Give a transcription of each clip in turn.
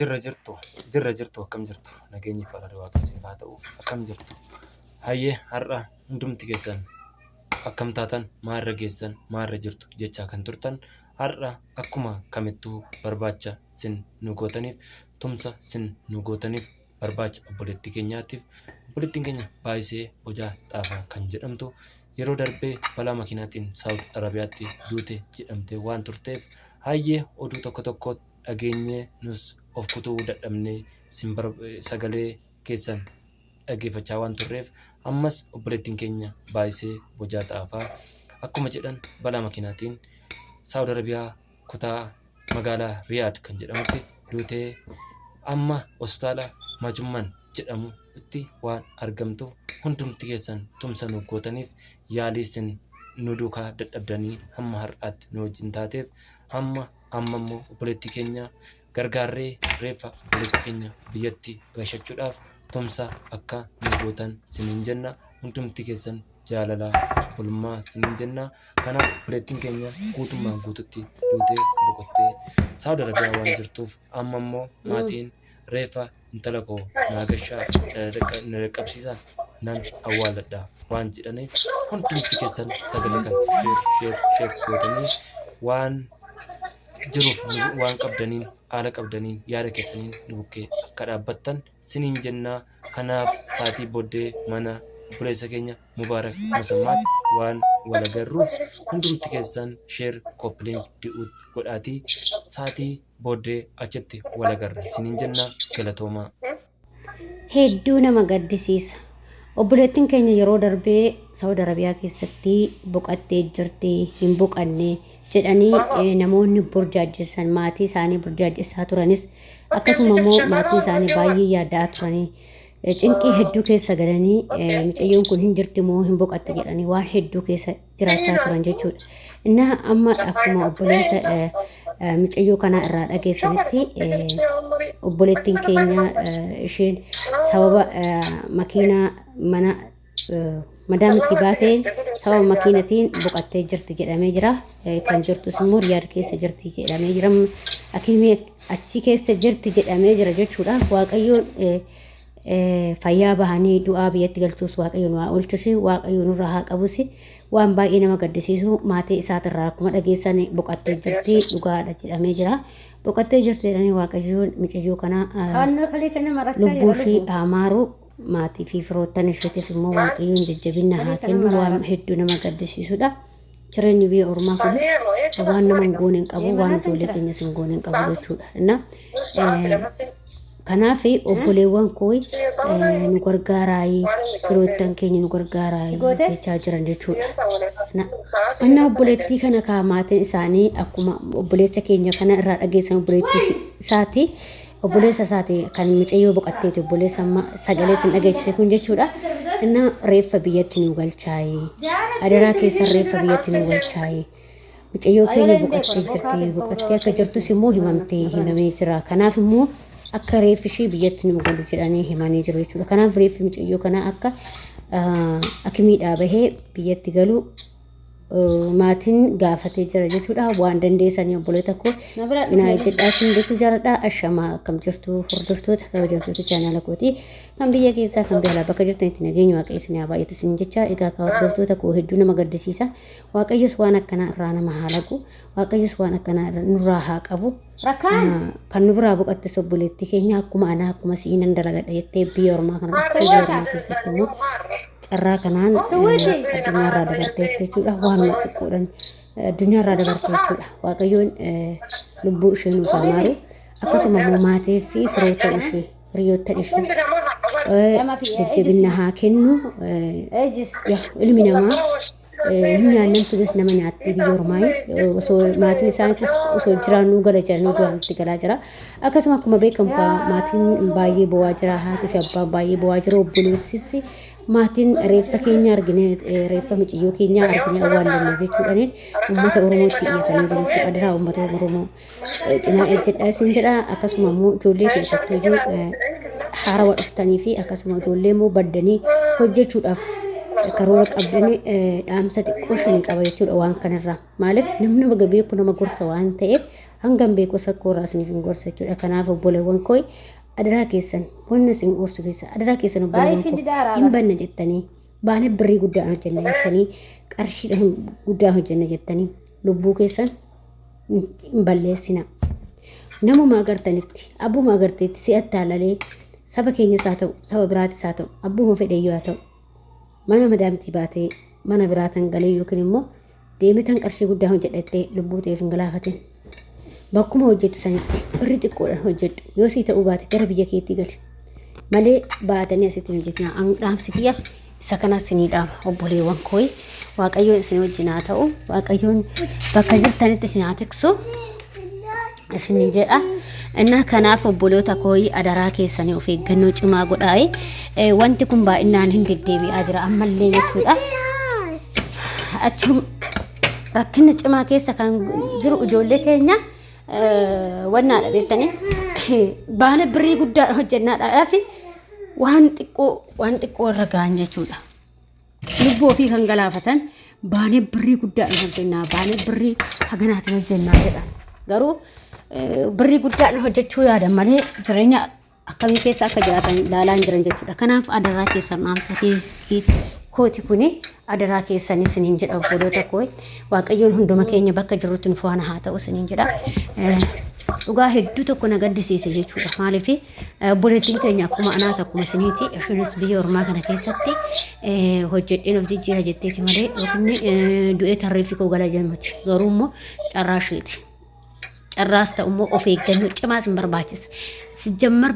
Jirra jirtu, jirra jirtu, akkam jirtu? Nageenyi fi araarri Waaqayyoo isiniif haa ta'u. Akkam jirtu? Hayyee, har'a hundumti keessan akkam taatan, maalirra geessan, maalirra jirtu jechaa kan turtan, har'a akkuma kamittuu barbaacha sin nu gootaniif, tumsa sin nu gootaniif, barbaacha obboleettii keenyaatiif, obboleettiin keenya Baay'isee Bojaa Xaafaa kan jedhamtu yeroo darbee balaa makiinaatiin Saawud Arabiyaatti duute jedhamtee waan turteef, hayyee oduu tokko tokko dhageenyee nus of kutuu dadhabnee sin sagalee keessan dhaggeeffachaa waan turreef, ammas obboleettiin keenya Baay'isee Bojaa Xaafaa akkuma jedhan balaa makiinaatiin Saawud Arabiyaa kutaa magaalaa Riyaad kan jedhamutti duutee amma hospitaala Majumman jedhamutti waan argamtuuf, hundumti keessan tumsa nuuf gootaniif, yaalii isin nu duukaa dadhabdanii hamma har'aatti nu wajjin taateef, hamma amma immoo obboleettii keenya gargaarree reeffa obboleettii keenya biyyatti gashachuudhaaf tumsa akka nu gootan siniin jenna. Hundumti keessan jaalala obbolummaa siniin jenna. Kanaaf obboleettiin keenya guutummaan guututti duutee boqottee Saawud Arabiyaa waan jirtuuf, amma immoo maatiin reeffa intala koo naa gashaa, na dhaqqabsiisaa, nan awwaaladha waan jedhaniif, hundumti keessan sagalee kan share, share, share gootanii waan jiruuf waan qabdaniin, haala qabdaniin, yaada keessaniin nu bukkee akka dhaabbattan siniin jennaa. Kanaaf saatii booddee mana obboleessa keenya Mubaarak Musammaatti waan wal agarruuf, hundumti keessan share, copy link, duet godhaatii saatii booddee achitti wal agarra siniin jenna. Galatoomaa. Hedduu nama gaddisiisa. Obboleettiin keenya yeroo darbee Saawud Arabiyaa keessatti boqattee jirti, hin boqanne jedhanii namoonni burjaajjessan, maatii isaanii burjaajjessaa turanis, akkasuma immoo maatii isaanii baay'ee yaaddaa turanii, cinqii hedduu keessa galanii, mucayyoon kun hin jirti moo hin boqatte jedhanii waan hedduu keessa jiraachaa turan jechuudha. Innaa amma akkuma obboleessa mucayyoo kanaa irraa dhageessanitti, obboleettiin keenya isheen sababa makiinaa mana madaamitii baatee sababa makiinatiin boqattee jirti jedhamee jira. Kan jirtus immoo Riyaad keessa jirti jedhamee jira. Akimii achi keessa jirti jedhamee jira jechuudha. Waaqayyoon fayyaa bahanii du'aa biyyatti galchuus Waaqayyo nu haa oolchusi, Waaqayyo nurraa haa qabusi. Waan baay'ee nama gaddisiisu, maatii isaatirraa akkuma dhageessan boqattee jirti dhugaadha jedhamee jira. Boqattee jirti jedhanii, Waaqayyoon mucayyoo kana Kaannoo kaleessa nama rakkachaa lubbuu jira ishii lubbu. haa maaru, maatii fi firoottan isheetiif immoo Waaqayyoon jajjabina haa Kaleessa nama kennu. Waan raara. hedduu nama gaddisiisudha. Jireenyi biyya ormaa kun waan nama hin goone hin qabu, waan ijoollee keenyas hin goone hin qabu jechuudha. Inna kanaaf obboleewwan koo nu gargaaraayi, firoottan keenya nu gargaaraayi jechaa jiran jechuudha. Innaa obboleettii kana kaa maatiin isaanii akkuma obboleessa keenya kana irraa dhageessan, obboleettii isaati, obboleessa isaati kan mucayyoo boqatteeti, obboleessa amma sagalee isin dhageessise kun jechuudha. Innaa reeffa biyyatti nu galchaayi, adaraa keessan reeffa biyyatti nu galchaayi. Mucayyoo keenya boqottee jirti. Boqottee akka jirtus immoo himamtee himamee jira. Kanaaf immoo akka reeffi ishee biyyatti nu galu jedhanii himanii jiru jechuudha. Kanaaf reeffi mucayyoo kanaa akka akimiidhaa bahee biyyatti galu maatiin gaafatee jira jechuudha. Waan dandeessanii obboleetta koo cinaa ejjedhaa isin jechuu jaaladha. Ashamaa, akkam jirtu hordoftoota kabajamtoota chaanaala kootii, kan biyya keessaa kan biyya alaa, bakka jirtanitti nageenya Waaqayyo isin haa baay'atu isin jecha. Egaa kan hordoftoota koo, hedduu nama gaddisiisa. Waaqayyos waan akkanaa irraa nama haa lagu. Waaqayyos waan akkanaa nurraa haa qabu. Rakkaan. Kan nu biraa boqattes obboleettii keenya akkuma anaa akkuma si'ii nan dalagadha jettee biyya ormaa kana dhuftee, biyya ormaa keessatti immoo carraa kanaan addunyaarraa dabarteerti jechuudha. Waanuma xiqqoodhaan addunyaarraa dabarte jechuudha. Waaqayyoon lubbuu ishee nuuf haa maaru. Akkasuma immoo maatii fi firoottan ishee, hiriyoottan ishee jajjabina haa kennu. Ilmi namaa hin nyaannan tunis nama nyaatti biyya ormaa, osoo maatiin isaaniitis osoo jiraannuu gala jedhanii duraan itti galaa jira. Akkasuma akkuma beekamu maatiin baay'ee bo'aa jira, haatii fi abbaan baay'ee bo'aa jira, obboleessis maatiin reeffa keenya argine, reeffa mucayyoo keenya argine awwaallanne jechuudhaan uummata Oromootti iyyatanii jiru jechuudha. Adaraa uummata Oromoo cinaa ejjedhaa isin jedha. Akkasuma immoo ijoollee keessattuu iyyuu haarawa dhuftanii fi akkasuma ijoollee immoo baddanii hojjechuudhaaf Karoora qabdanii dhaamsa xiqqoo shanii qaba jechuudha waan kanarraa. Maaliif namni baga beeku nama gorsa waan ta'eef hangam beeku sakkoorraa isiniif hin gorsa jechuudha. Kanaaf obboleewwan koo adaraa keessan wanna isin gorsu keessa adaraa keessan obboleewwan koo hin banna jettanii baanee birrii guddaa hojjenna jettanii qarshiidhaan guddaa hojjenna jettanii lubbuu keessan hin balleessina. Namuma agartanitti abbuma agarteetti si attaalalee saba keenyas haa ta'u saba biraatis haa ta'u abbuma fedheyyuu haa ta'u mana madaamtii baatee mana biraatan galee yookiin immoo deemetan qarshii guddaa hojjedhattee lubbuu ta'eef hin galaafatin. Bakkuma hojjettu sanitti birri xiqqoodhaan hojjedhu yoo sii ta'uu baate gara biyya keetti gali. Malee baatanii asitti hin hojjetina. Dhaamsi kiyya isa kanas isinii dhaama obboleewwan koo waaqayyoon isin wajjin haa ta'u waaqayyoon bakka jirtanitti isin haa tiksu isin jedha. Innaa kanaaf obboloota koo adaraa keessanii of eeggannoo cimaa godhaa. Wanti kun baay'inaan hin deddeebi'aa jira ammallee jechuudha. Achum rakkina cimaa keessa kan jiru ijoollee keenya wannaadha beektanii baana birrii guddaa hojjennaadhaaf waan xiqqoo waan xiqqoo irra ga'an jechuudha. Lubbuu ofii kan galaafatan baanee birrii guddaadhaan hojjennaa baanee birrii haganaatiin hojjennaa jedhan. Garuu birrii guddaadhaan hojjechuu yaadan malee jireenya akkamii keessa akka jiraatan ilaalaa hin jiran jechuudha. Kanaaf adaraa keessan dhaamsa kooti kuni adaraa keessan isiniin jedha obboloota koo. Waaqayyoon hunduma keenya bakka jirrutti nu faana haa ta'u isiniin jedha. Dhugaa hedduu tokko na gaddisiise jechuudha. Maaliif obboleettiin keenya akkuma anaati akkuma isiniiti isheenis biyya ormaa kana keessatti hojjedheen of jijjiira jetteeti malee yookiin du'ee tarreeffi koo gala jedhamti. Garuu immoo carraa isheeti. Carraas ta'u immoo of eeggannoo cimaas hin barbaachisa. Sijammar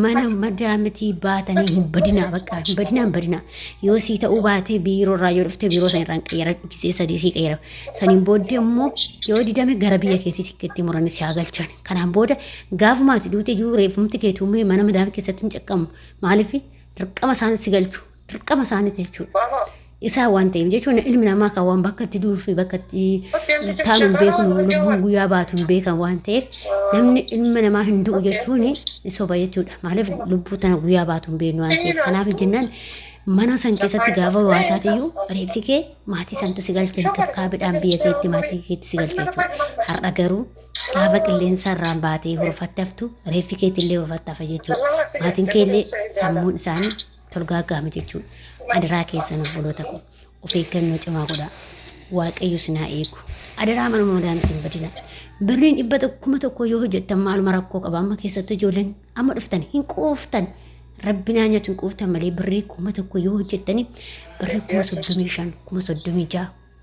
mana madaamitii baatanii hin badinaa bakka hin badinaa hin badinaa. Yoo sii ta'uu baate biiroo irraa yoo dhufte biiroo san irraan qayyaradhu gisee sadii sii qayyara. Saniin booddee immoo yoo didame gara biyya keetii tikkeetti muranii si haa galchan. Kanaan booda gaafuma ati duute iyyuu reeffumti keetuu mana madaamii keessatti hin caqqamu. Maaliif dirqama isaan si galchu. Dirqama isaaniiti jechuudha. Isaa waan ta'eef jechuun ilmi namaa kan waan bakka itti du'uu fi bakka itti taanu hin beeknu lubbuun guyyaa baatu hin beekan waan ta'eef namni ilma namaa hin du'u jechuun soba jechuudha. Maaliif lubbuu tana guyyaa baatu hin beeknu waan ta'eef kanaaf jennaan mana san keessatti gaafa waa taatiyyuu reeffi kee maatii santu si galche inkibkaabiidhaan biyya keetti maatii keetti si galche jechuudha. Har'a garuu gaafa qilleensa irraan baatee horfatte haftu reeffi keetillee horfatte hafa jechuudha. Maatiin keellee sammuun isaanii tolgaaggaame jechuudha. Adaraa keessan obboloota koo of eeggannoo cimaa godhaa. Waaqayyo isin haa eegu. Adaraa manuma madaamitti hin badina. Birriin dhibba kuma tokko yoo hojjettan maaluma rakkoo qaba. Amma keessattuu ijoolleen amma dhuftan hin quuftan. Rabbi naa nyaatu hin quuftan malee birrii 1000 yoo hojjettani birrii 35,000,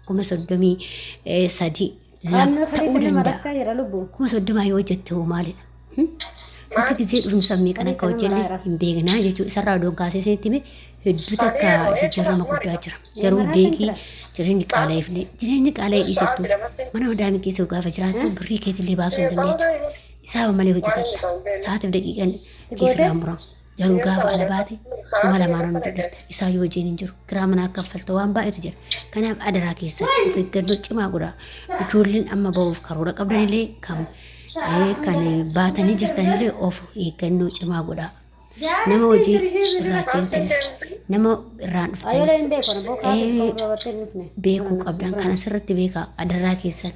36,000, 33,000 Qaamni ta'uu kaleessa nama danda'a. rakkachaa jira lubbu. 30,000 yoo hojjette hoo maalidha? Nuti gisee dhufnu sammee kan akka hojjenne hin beeknaa jechuudha. Isarraa odoon kaasee isinitti hime hedduu takka jijjiirama guddaa jira. Garuu beekii jireenyi qaala'eefillee jireenyi qaala'ee dhiisettu mana madaamii keessa gaafa jiraattu birrii keetillee baasuu hin dandeechu. Isaaba malee hojjetatta. Sa'aatiif daqiiqaan keessirraa muramu. Garuu gaafa ala baate 2,000 hojjetatta. Isaa yoo hojiin hin jiru. Kiraa manaa kaffalta waan baay'eetu jira. Kanaaf adaraa keessan of eeggannoo cimaa godhaa. Ijoolleen amma ba'uuf karoora qabdanillee kan kan baatanii jirtanillee of eeggannoo cimaa godhaa. Nama hojii irraa seentanis nama irraan Ayolee dhuftanis hin beeku ana bookaa qabatee hin dhufne. beekuu qabdan kana sirriitti beekaa adaraa keessan.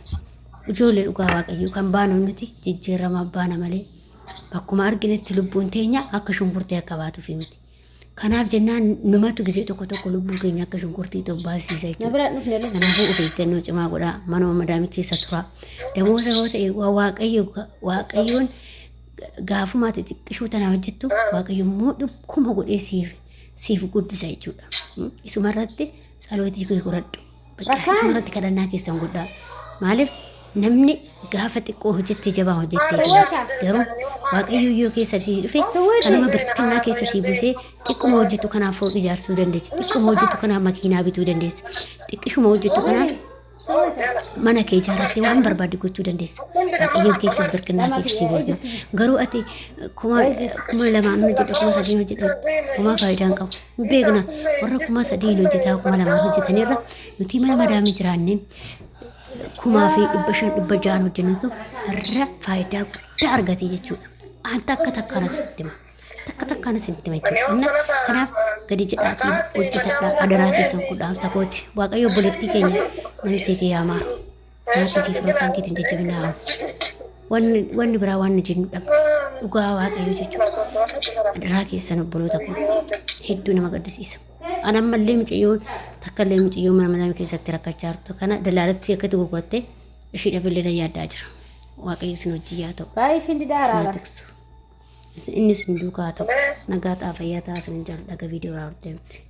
Ijoollee dhugaa waaqayyoo kan baanu nuti jijjiirama baana malee bakkuma arginetti lubbuun teenya akka shunkurtii akka baatuuf miti. Kanaaf jennaan numatu gisee tokko tokko lubbuu keenya akka shunkurtii ta'u baasisa Na jechuudha. bira hin dhufne lubbu. Kanaafuu of eeggannoo cimaa godhaa manuma madaamii keessa turaa. Damooza yoo ta'e waa waaqayyo waaqayyoon gaafuma ati xiqqishuu tana hojjettu waaqayyo immoo dhukkuma godhee siif siif guddisa jechuudha. Isuma irratti tsalootii kee godhadhu. Bakka isuma irratti kadhannaa keessan godhaa. Maaliif namni gaafa xiqqoo hojjettee jabaa hojjettee filata. Garuu waaqayyo yoo keessa sii dhufe kanuma birkinnaa keessa sii buusee xiqquma hojjettu kanaaf fooqii ijaarsuu dandeessi. Xiqquma hojjettu kanaaf makiinaa bituu dandeessi. Xiqqishuma hojjettu kanaaf mana kee ijaarrattee waan barbaadde gochuu dandeessa. Waaqayyoon keessas birkinnaa keessa sii buusna. Garuu ati 2,000 hojjedha 3,000 hojjedha homaa faayidaa hin qabu. Hin beekna warra 3,000 hojjetaa 2,000 hojjetanirra nuti mana madaamii jiraanne 5,500 600 hojjennutu irra faayidaa guddaa argate jechuudha. An takka takkaan asinitti hima. Takka takkaan asinitti hima jechuudha. Inna kanaaf Gadi jedhaatii hojjetadhaa adaraa keessan kun dhaamsa kooti. Waaqayyo obboleettii keenya namsee kee yaa maaru. Maatii fi firoottan keetiin jajjabina haa Wanni wanni biraa waan nu jennu dhabne. Dhugaa Waaqayyo jechuudha. Adaraa keessan obboloota koo hedduu nama gaddisiisa. An ammallee mucayyoo takkallee mucayyoo mana mana keessatti rakkachaa jirtu kana dalaalatti akkatti gurguratte ishiidhaaf illee nan yaaddaa jira. Waaqayyo isin hojii yaa ta'u. Baay'ee fin didaa Isin haa araara. tiksu. Inni isin duukaa haa ta'u. Nagaa ta'a fayyaa ta'a isin jaalladha viidiyoo raawwatte.